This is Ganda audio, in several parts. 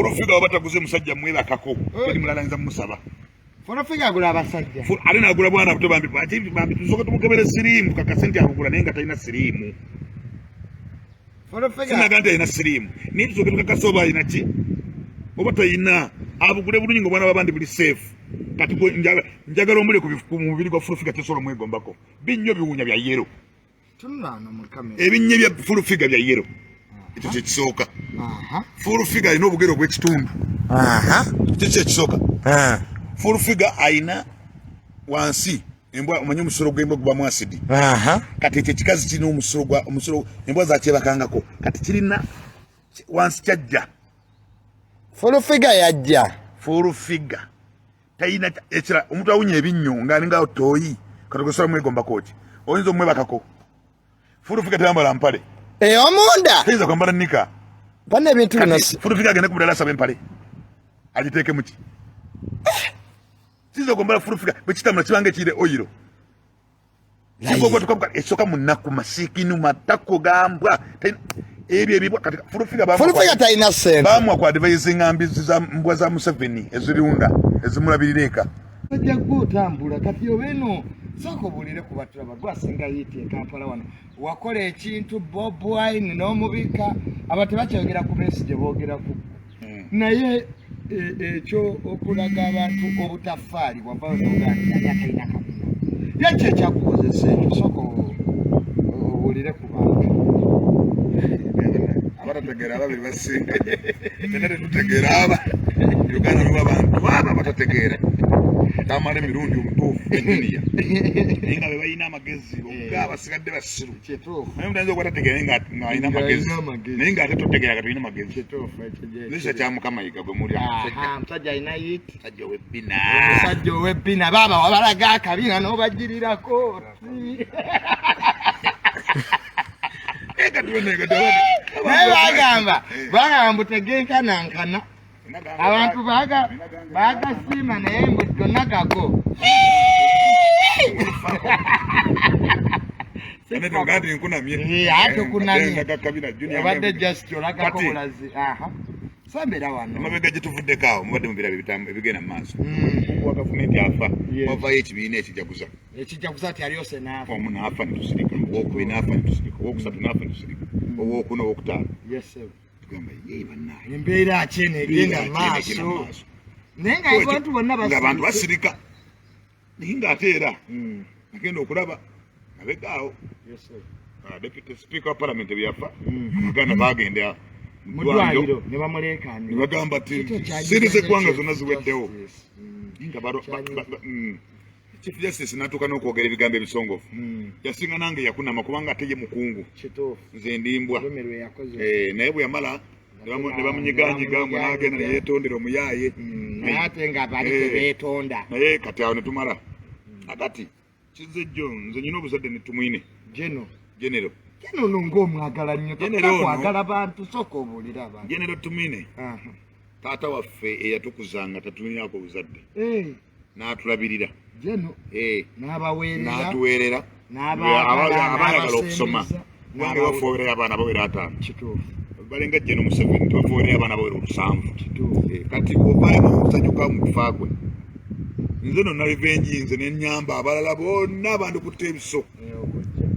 Full Figure waba taguze musajja mwebakako, teri mulala ayinza mumusaba. Full Figure agula abasajja. Ate nagula bwana buto bambi, ate bambi tusooke tumukebere siriimu kakase nti abugula naye nga talina siriimu. Sinaga nti alina siriimu naye tusooke tukakase oba alina ki oba talina, abugule bulungi nga obwana bw'abandi buli seefu. Kati njagala omuli ku mubiri gwa Full Figure kyesobola omwegombako binnyo biwunya bya yero. Ebinnya bya Full Figure bya yero, ekyo kyekisooka. Full Figure alina obugere obw'ekitundu, ekyo kyekisooka. Full Figure alina wansi embwa, omanyi omusolo gw'embwa gubamu asidi. Kati ekyo ekikazi kirina omusolo gwa omusolo embwa zakyebakangako, kati kirina wansi kyajja. Full Figure yajja. Full Figure talina ekira. Omuntu awunya ebinnyo ng'alinga toyi, kati gosobola mwegombako ki? Oyinza omwebakako? Full Figure tayambala mpale. Omunda tayinza kwambala nika. Bana ebintu bino. Full Figure agende ku mudala asaba empale agiteeke muki? Kiyinza okwambala Full Figure bwe kitambula kibanga ekiyire oyiro ekisooka mu nnaku masiikinu matako gambwa ebyo ebibwa. Kati Full Figure Full Figure talina ssente. Bamwa ku advisinga mbizi za mbwa za Museveni ezirunda ezimulabirira eka. Sajja gwe otambula kati oba eno, sooka obuulire ku batulaba, gwasinga yiiti e Kampala wano, wakola ekintu Bob Wine n'omubika, aba tebakyayogera ku Besigye, boogera ku naye ekyo okulaga abantu obutafaali wavayo noga nti ali atalina kabina yaki ekyakukozesa ekyo, sooka obuulire ku bantu. Abatategeera ababiri basinkanye, tena tetutegeera. Aba Uganda luba bantu aba abatategeera tamala emirundi omutuufu engineer, naye nga be balina amagezi bokka, abasigadde basiru. Kituufu. Naye omuntu ayinza okuba tategeera naye ng'alina amagezi. Ng'alina amagezi. Naye ng'ate totegeera nga tolina magezi. Kituufu ekyo gye nzisa kya Mukama yiga gwe muli. Aha, omusajja alina hit. Musajja ow'ebbina. Omusajja ow'ebbina, baaba wabalaga akabina n'obagirirako. Naye kati wena kati naye bagamba mbu tegenkanankana, abantu bagasiima naye mbu gonna gago. Ate nkunamye. Eh, ate okunamye. Ndaga kabina junior. Obadde just olagako Kati- bulazi. Aha, sembera wano. Emabega gye tuvuddeko awo mubadde mubiraba ebigenda mu maaso. Omukungu wa gavumenti afa, wavayo ekibiina ekijaguza. Ekijaguza ti alyose naafa. Omu naafa netusirika, owokubiri naafa netusirika, owokusatu naafa netusirika, owokuna, owokutaano. Yes, sir. Tugamba ye bannaaye, embeera ki eno egenda mu maaso? Naye nga abantu bonna nga abantu basirise. Basirika, naye ng'ate era nagenda okulaba mabega awo Yes, sir. Deputy speaker wa parliament bwe yafa, Abaganda bagenda mu mu ddwaliro ddwaliro ne bamuleekaanira. Ne bagamba ti Kiki ekyanyiza sente z'eggwanga Chief zonna ziweddewo. Justice? Nga Chief Justice n'atuuka n'okwogera ebigambo ebisongovu. Yasinga nange yakunama kubanga ate ye mukungu, nze ndimbwa. Lumi lwe yakoze. Eh, naye bwe yamala ne bamunyiganyiga mbu n'agenda ne yeetondera omuyaaye. Naye ate nga bali Eh. tebeetonda. Naye kati awo ne tumala akati kizze jjo nze nyina obuzadde ne Tumwine. Geno. Genero. Geno ono ng'omwagala nnyo. Genero ono- Kwagala bantu, sooka obuulire abantu. Genero Tumwine taata waffe eyatukuzanga tatulinako obuzadde, n'atulabirira. Geno. Eh, n'abaweerera. N'atuweerera. N'abaagala, Abayagala okusoma. n'abasembeza, Kubanga ewaffe wabeerayo abaana bawera 50. Balenga Jeno Museveni tebafuweerayo abaana bawera 7. Eh, kati ovaayo okusanyuka mu kufa kwe, nze nonna revenge, nze nenyamba abalala bonna bandikutte ebiso,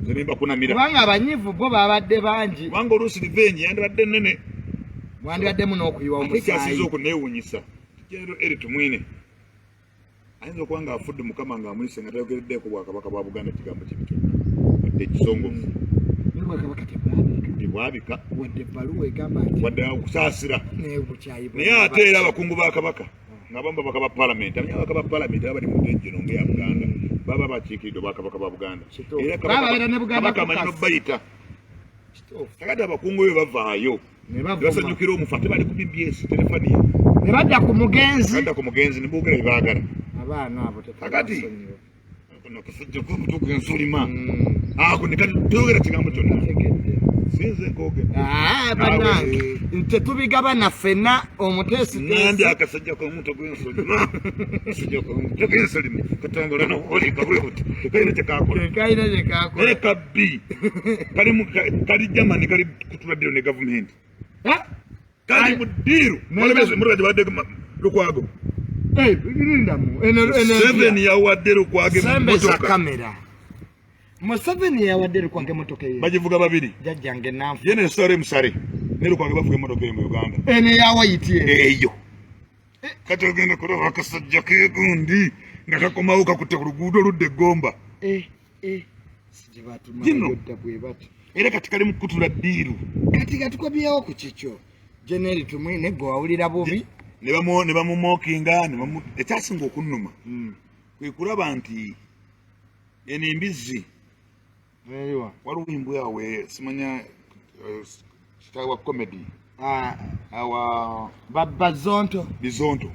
nze nembakunamira. Kubanga abanyivu bo babadde bangi. Kubanga oluusi revenge yandibadde nnene. Mwandibaddemu n'okuyiwa Ate kyasinza omusaayi. okuneewunyisa, General Elly Tumwine ayinza okuba nga afudde Mukama ng'amuyise nga tayogereddeeko bwakabaka bwa Buganda kigambo kibi kyonna wadde ekisongovu. Obwakabaka tebwabika. Tebwabika. Wadde ebbaluwa egamba nti wadde okusaasira. Naye obukyayi Naye ate era abakungu ba Kabaka ng'abamu babaka ba palamenti, amanyi ababaka ba palamenti baba bali mu ntejjeno ng'eya Buganda, baba bakiikiridde obwakabaka bwa Buganda. Era Baba babeera ne Buganda Kabaka amanyi Caucus. n'obayita. Kakati abakungu be bavaayo Ne bavuma. basanyukira omufu, ate bali ku BBS telefoniya. Ne badda ku mugenzi. Badda ku mugenzi ne boogera bye baagala. Abaana abo Kakati- tetubasonyiwa. Kano akasajja k'omutu g'ensulima ako ne katoogera kigambo kyonna. Tegedde. Sinze koogedde. Ah, bannange, tetubigabana ffenna omuteesiteesi. Nandi akasajja k'omuto gw'ensulima, akasajja k'omuto gw'ensulima katambula n'okukoleka bwe buti, tekalina kye kakola. Tekalina kye kakola. Naye kabbi kali Germany, kali kutula ddiro ne gavumenti. Eh? Kandi mu ddiiru waliwo gye badde Lukwago. Lindamu. Museveni yawadde Lukwago emmotoka. Kamera. Museveni yawadde Lukwago emmotoka eyo. Bagivuga babiri. Jjajjange nanfu. Ye ne Sare Musare ne Lukwago bavuga emmotoka eyo mu Uganda. Eno eya wayiti eyo. Kati ogenda kulaba akasajja kegundi nga kakomawo kakutte ku luguudo oludda e Gomba. Gino. Era kati kali mu kukutula ddiiru. Kati katukomyewo ku kikyo. Jeneri Tumwine gwe wawulira bubi. Ne bamumokinga ekyasinga okunnuma kwe kulaba nti eno embizzi waliwo embwa awe simanya kitaawe wa comedy awa babazonto bizonto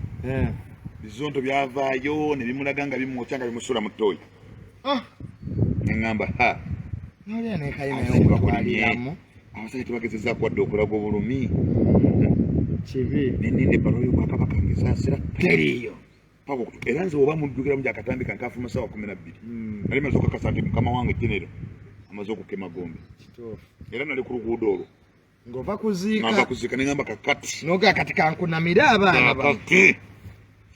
bizonto byavaayo ne bimulaga nga bimwokya nga bimusuula mu ttooyi. Ngamba ha abasajja tebagezezaako wadde okulaga obulumi kibi neninde ebbaluwa y'obwakabaka ng'esaasira teriiyo. Era nze oba mujjukiramu gyakatandika nkafuma ssaawa 12 nali maze okukakasa nti mukama wange genero amaze okukema gombe. Era nali ku luguudo olwo ng'ova kuziika, ngamba kuziika ne ngamba kakati noga kati kankunamire abaana kakati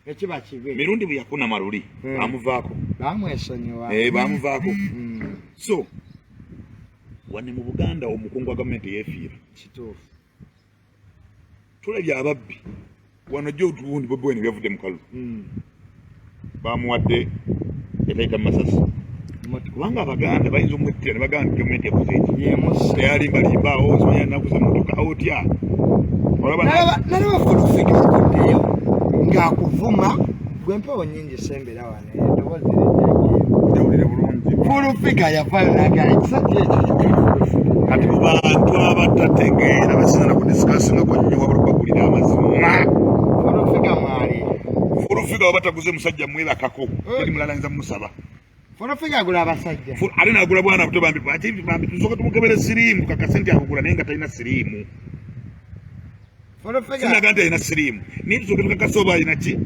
ekiba kibi. Mirundi bwe yakunama luli bamuvaako, bamwesonyiwa, bamuvaako. So wane mu Buganda omukungu wa gavumenti yeefiira. Kituufu. Tulabye ababbi wano jjo otuwundi Bobi Wine byavudde mu kalulu bamuwadde etayita mu masasi kubanga Abaganda bayinza omwettira ne bagamba nti gavumenti ekoze eki teyalimbalimba awo simanya nakuza motoka otya. Nalaba Fulufika akuddeyo ng'akuvuma gwe mpewo nnyingi sembera wano eddoboozi lijjagewulire bulungi. Fulufika yavaayo n'agala ekisajja ekyo. Kati mu bantu abatategeera basinga na kudisikaasingako nnyo wabula bagulira amazima. Fulufika mwali Fulufika waba taguze musajja mwebakako eri mulala ayinza mumusaba. Fulufika agula abasajja ate nagula bwana buto bambi bambi tusooka tumukebere siriimu kakase nti akugula naye nga talina siriimu. Sinaga nti alina siriimu naye tusooke tukakase oba alina ki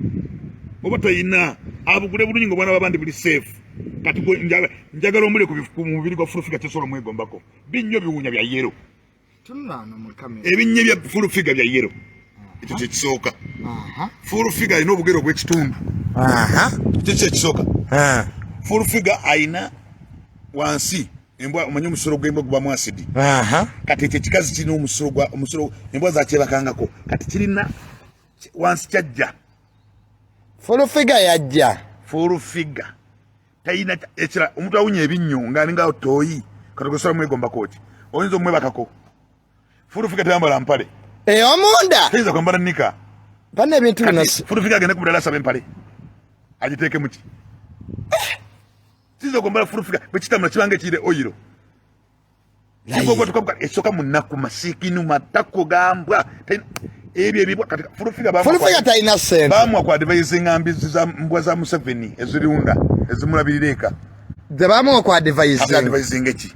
oba talina abugule bulungi nga obwana babandi buli seefu. Kati njagala omuli ku mubiri gwa Fulufika kyesobola omwegombako binnyo biwunya bya yero. Ebinnyo bya Fulufika bya yero ekyo kyekisooka. Fulufika alina obugere obw'ekitundu ekyo kyekisooka. Fulufika alina wansi embwa omanyi omusolo gw'embwa gubamu asidi. Kati ekyo ekikazi kirina omusolo gwa omusolo embwa zakyebakangako kati kirina wansi kyajja. Fulufika yajja. Fulufika talina ekira omuntu awunya ebinnyo ng'alinga toyi kati gosobola mwegombako ki oyinza omwebakako. Fulufika tayambala mpale omunda tayinza kwambala nika bana ebintu bino. Fulufika agende ku mulala asaba empale agiteeke muki tiyinza kwambala. Fulufika bwe kitambula kibanga ekiyire oyiro ekisooka mu nnaku masiikinu matako gambwa ebyo ebibwa. Kati Fulufika Fulufika talina ssente. Bamuwa ku advisinga mbizi za mbwa za Museveni ezirunda ezimulabirira eka. Ze bamuwa ku advisinga eki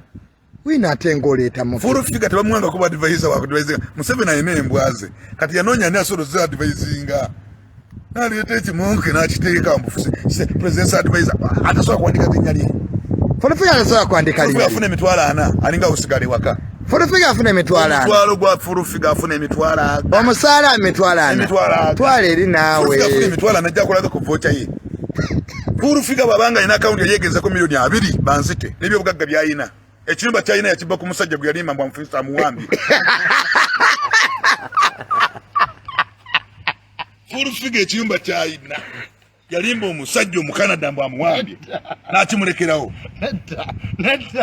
wina ate ng'oleeta mu Fulufika tebamuwanga kuba advisor wa advisinga. Museveni alina embwa ze kati yanoonya ani asobola ozi advisinga naleeta ekimonke n'akiteeka mbu presidential advisor atasobola kuwandika linnya lye. Fulufika atasobola kuwandika linnya. Afuna 400,000 alinga usigale waka. Fulufika afuna 400,000. Omutwalo gwa Fulufika afuna 400,000. Omusaala 400,000. Twala eri naawe. Fulufika afuna 400,000 ajja kulaga ku voucher ye. Fulufika bw'abanga alina akawunti yayegezako 20 million banzite n'ebyobugagga by'ayina. Ekiyumba ky'alina yakibba ku musajja gwe yalimba mbu amufunisa amuwambye. Fulufika ekiyumba ky'alina yalimba omusajja Omukanada mbu amuwambye n'akimulekerawo.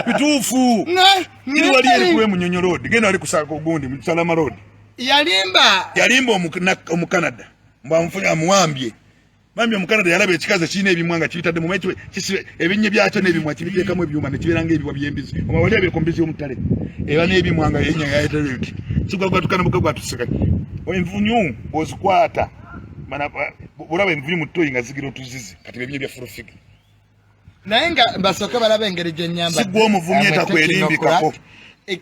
Bituufu iri wali eri kuwe Munyonyo Road genda wali kusaka ogundi mu Salama Road. Yalimba yalimba Omukanada mbu amufunye amuwambye. Bambi Omukanada yalaba ekikazi ekirina ebimwa nga kibitadde mu ekyo kisibe ebinnyo byakyo n'ebimwa kibiteekamu ebyuma ne kibeera ng'ebibwa by'embizi. Oba wali abye ku mbizi y'omutale eba n'ebimwa nga yenya yayetereti kigwagwatukana muka gwatuseka envunyu bw'ozikwata bulaba envunyu mu ttoyi nga zigira otuzizi kati bebinyo bya Fulufika. Naye nga basooke balabe engeri gye nnyamba. Si gwe omuvumye takwerimbikako.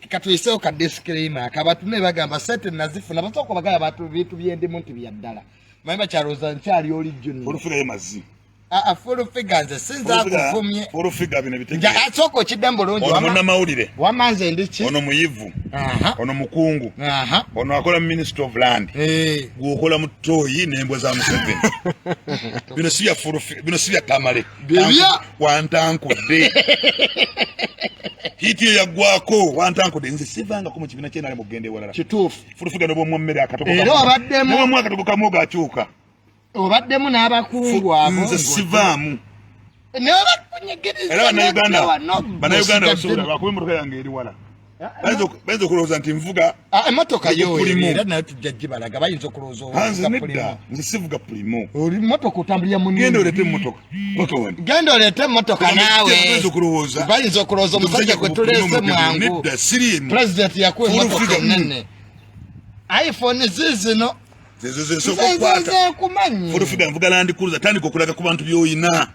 Katuyiseewo ka disclaimer akabatume bagamba sente nazifuna basooka bagala batu bintu byendimu nti bya ddala manyi bakyalowooza nkyali oli junior. Fulufika ye mazzi. Ah, full figure nze sinza akuvumye. Full figure bino bitegere. Nja asoko kidde bulungi. Ono munnamawulire. Wama nze ndi ki? Ono muyivu. Ono mukungu. Ono akola Minister of Land. Eh. Gwokola mu toyi n'embwa za Museveni. Bino si bya full figure, bino si bya Tamale. Bibyo. Wantankudde. Hiti yaggwako wantankudde nze sivangako mu kibiina kye nali mu kugenda ewalala. Kituufu. Full figure n'obwomwa mmere akatogo. Era obaddemu. N'obwomwa akatogo kamu gakyuka. Obaddemu n'abakungu abo. Nze sivaamu. Nabakunyigiriza. Era bannayuganda bannayuganda basobola bakuba emmotoka yange eri wala. Bayinza okulowooza nti nvuga emmotoka yo era nayo tujja gibalaga bayinza okulowooza nze nedda nze sivuga pulimo. Oli mmotoka otambulira mu genda oleete emmotoka paka wano. Genda oleete emmotoka naawe. Bayinza okulowooza. Bayinza okulowooza omusajja gwe tuleese mwangu. Nedda siriimu. Pulezidenti yakuwa emmotoka ennene. iPhone ziizino. Zezo zensooka okukwata. Nkumanyi. Full figure nvuga Land Cruiser tandika okulaga ku bantu by'oyina.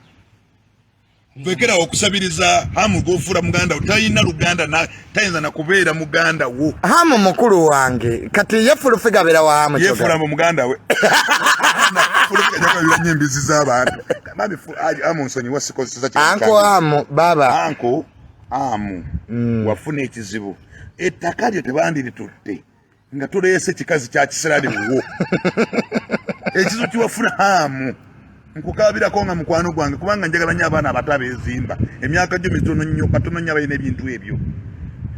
Vekera okusabiriza Hamu gofura muganda tayina luganda na tayinza na kubeera muganda wo. Hamu mukulu wange kati ye full figure beera wa Hamu. Ye fura mu muganda we. Full figure jakola nyimbizi z'abantu. Mami Hamu nsonyiwa sikozesa kye. Anko Hamu baba. Anko Hamu wafuna ekizibu. Ettaka lyo tebandiritutte. Nga tuleese ekikazi kya kisirani wuwo. Ekizibu kiwafuna Hamu. Nkukabirako nga mukwano gwange kubanga njagala nnyo abaana abato abeezimba. Emyaka gyo mitono nnyo, katono nnyo abalina ebintu ebyo.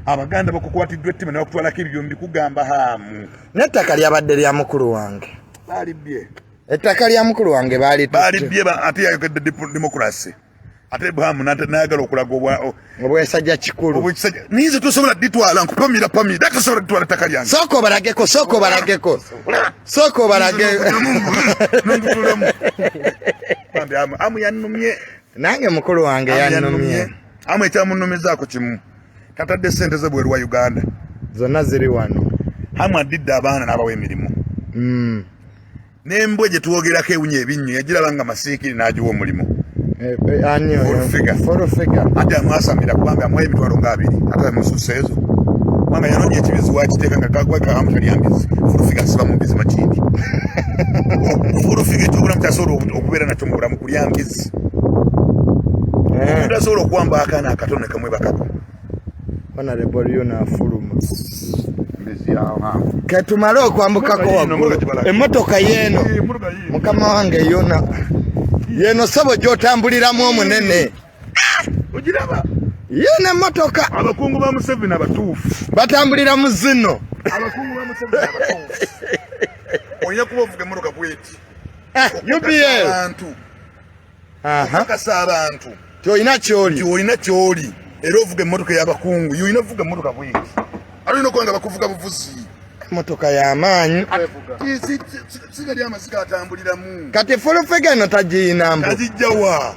Abaganda bakukwatiddwa ettima ne bakutwalako ebyo mbikugamba Hamu. N'ettaka lyabadde lya mukulu wange. Baalibbye. Ettaka lya mukulu wange baalitutte. Baalibbye ate yayogedde democracy. Ate Hamu n'ayagala okulaga obwesajja kikulu. Obwesajja. Ninze tosobola ditwala nkupamira pamira. Tosobola ditwala ttaka lyange. Sooka obalageko, sooka obalageko. Sooka obalage. Nongutulemu. Bambi Hamu, Hamu yannumye. Nange mukulu wange yannumye. Hamu ekyamunnumizaako kimu. Tatadde ssente ze bweru wa Uganda. Zonna ziri wano. Hamu addidde abaana n'abawa emirimu. N'embwa gye twogerako ewunya ebinnyo yagiraba nga masiikiri n'agiwa omulimu. Full figure. Ate amwasamira kubanga amuwa emitwalo nga abiri ate amususa ezo. Kubanga yanoonya ekibizi wakiteeka nga kagwa Hamu talya mbizi. Full figure asiba mu mbizi makindi. Full figure ekyobulamu kyasobola okubeera nakyo mu bulamu kulya mbizi. Omuntu asobola okuwamba akaana akato ne kamwebakako. Honorable Yona afuluma. Ketumale okwambukako waggulu. Emmotoka yeeno. Mukama wange Yona. Yeeno ssebo gy'otambuliramu omunene. Ogiraba? Yeeno emmotoka. Abakungu ba Museveni abatuufu. Batambulira mu zino. Abakungu ba Museveni abatuufu. Olina kuba ovuga emmotoka bw'eti. UPL. Abantu. Okakasa abantu. Ky'olina ky'oli. Ky'olina ky'oli. Era ovuga emmotoka ey'abakungu. Olina okuvuga emmotoka bw'eti. Ate olina okuba nga bakuvuga buvuzi. Emmotoka y'amaanyi. Siga ly'amaziga atambuliramu. Kati full figure eno tagiyina mbu. Tagijja wa?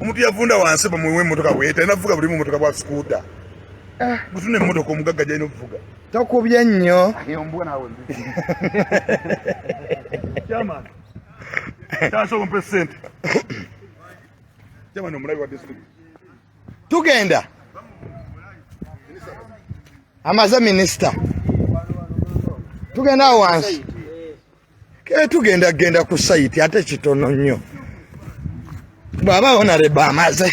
Omuntu yavunda wansi bamuwe emmotoka bw'eti. Alina kuvuga buli mu mmotoka bwa sikuuta. Gutuna emmotoka omugagga gy'alina okuvuga. Tokubye nnyo. Chairman. Kyasooka ompe ssente. Chairman omulabi wa district. Tugenda. Amaze minisita. Tugenda awo wansi. Tugenda genda ku site ate kitono nnyo. Bw'aba honorable amaze.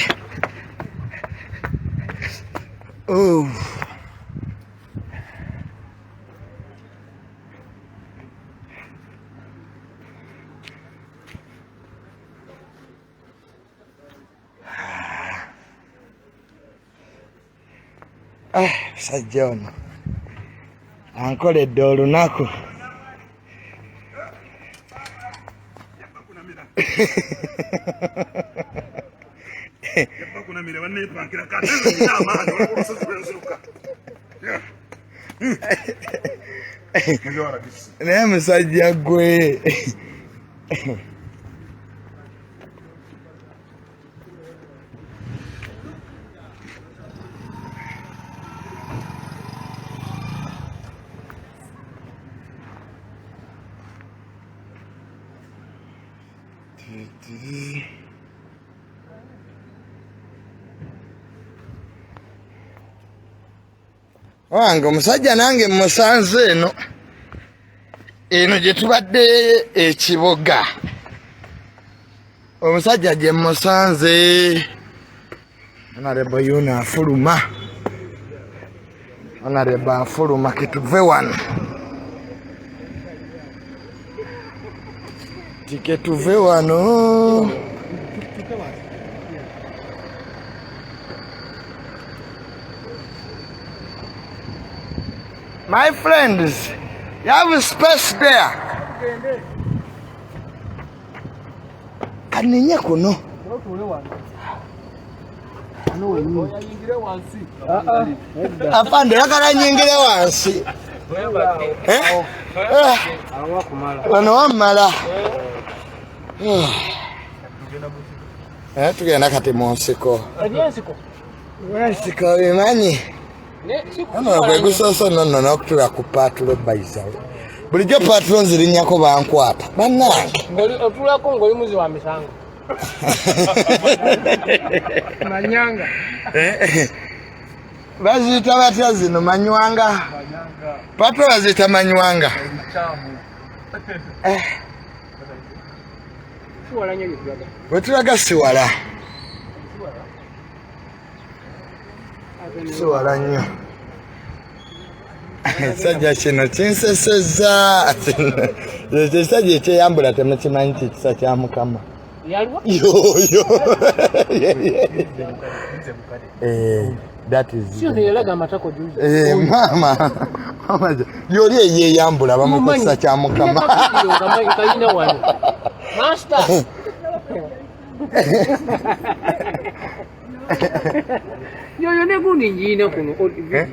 Oh. Musajja ono ankoledde olunaku. Naye musajja gwe. Wange omusajja nange musanze eno eno gye tubadde ekiboga. Omusajja gye musanze Honorable Yuna afuluma. Honorable afuluma ketuve wano. Tiketuve wano. My friends, you have space there. Kaninye kuno. Afande yakala nyingire wansi. Eh? Wano wamala. Eh, tugenda kati mu nsiko. Ensiko bimanyi. Ano gwe gusoose nno n'okutula ku paatulo bayizawe. Bulijjo paatulo nzirinnyako bankwata. Bannange. Otulako ng'oli muzi wa misango. Manyanga. Baziyita batya zino manywanga? Paatulo baziyita manywanga. Wetulaga siwala. Siwala nnyo. Ekisajja kino kinsesezza. Ekisajja ekyeyambula temukimanyi nti kisa kya Mukama. Yoyo. That is. Mama. Mama yoli eyeyambula bamukusa kya Mukama. Master. Yoyo ne gundi njina kuno video.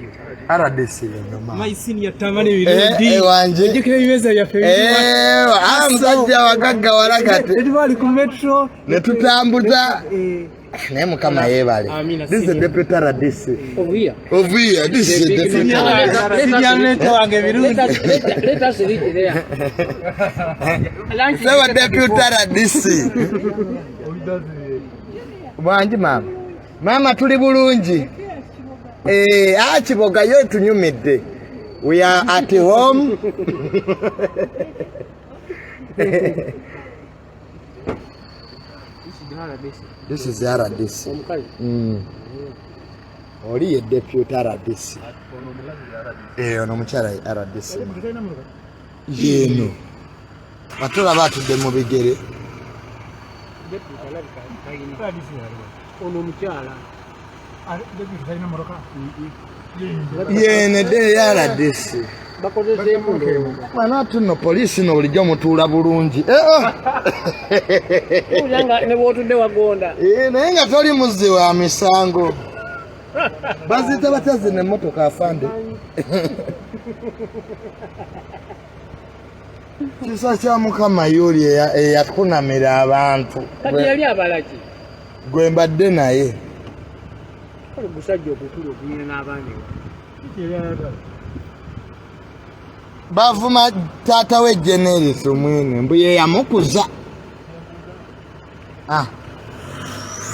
RDC yeno mama. My senior tamani birudi. Wanje. Ejjukira ebimeza byaffe. Musajja wagagga walakati. Tetwali ku metro. Ne tutambuza. Naye Mukama yeebale. This is the deputy RDC. Over here. This is the deputy RDC. Senior metro wange birudi. Let us read there. Sewa deputy RDC. Wangi mama. Mama tuli bulungi. Kiboga yo tunyumidde. We are at home. This is RDC. Oli ye deputy RDC. Ono mukyala ye RDC. Yeno. Batulaba atudde mu bigere. Ono mukyala. Yene de RDC. Mwana tuno poliisi no bulijjo mutuula bulungi. Ne bw'otudde wagonda. Naye nga toli muzzi wa misango. Baziyita batya zino emmotoka afande? Kisa kya Mukama y'oli eyakunamira abantu. Kati yali abalaki? Gwe mbadde naye. Kale gusajja ogukulu ogulina n'abaana. Bavuma taata we Jeneri Tumwine mbu ye yamukuza.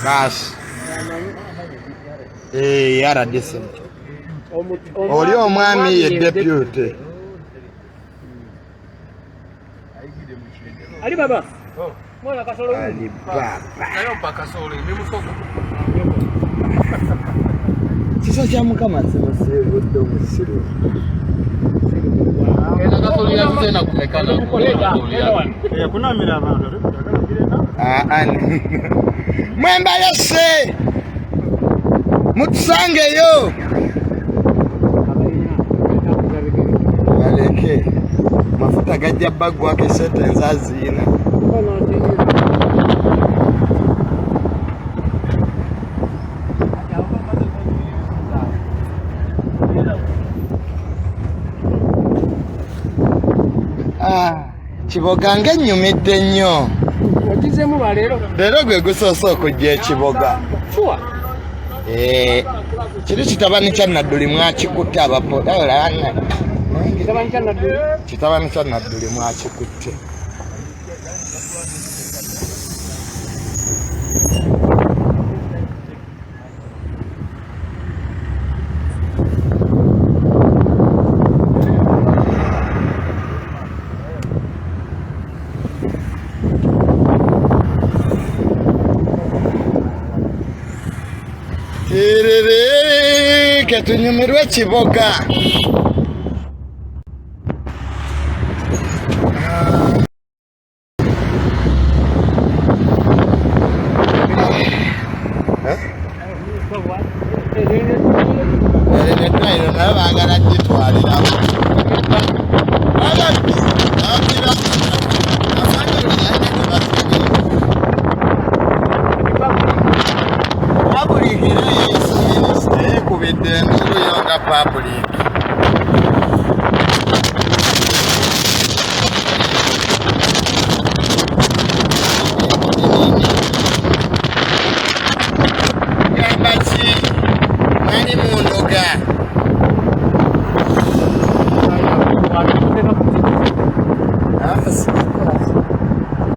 Basi. RDC. Oli omwami ye deputy. Ali baba. Mwana kasolo. Ali baba. Nayo mpaka solo ndi musogo. Kisa kya Mukama simusiibudde omusiru. Mwembalese mutusangeyo baleke mafuta gajja baggwako esente enzaziina. Kiboga ng'ennyumidde nnyo. Ogizeemu lwa leero? Leero gwe gusoose okujja ekiboga. Kiri kitabani kya Nadduli mwakikutte Kitabani kya Nadduli? Kitabani kya Nadduli mwakikutte. Tererere, ketunyumirwe kiboga. Eddwaliro nayo baagala gitwaliramu. Ababbi ababbi Public era yeeyisa minisita yeekubidde enduulu yo nga public.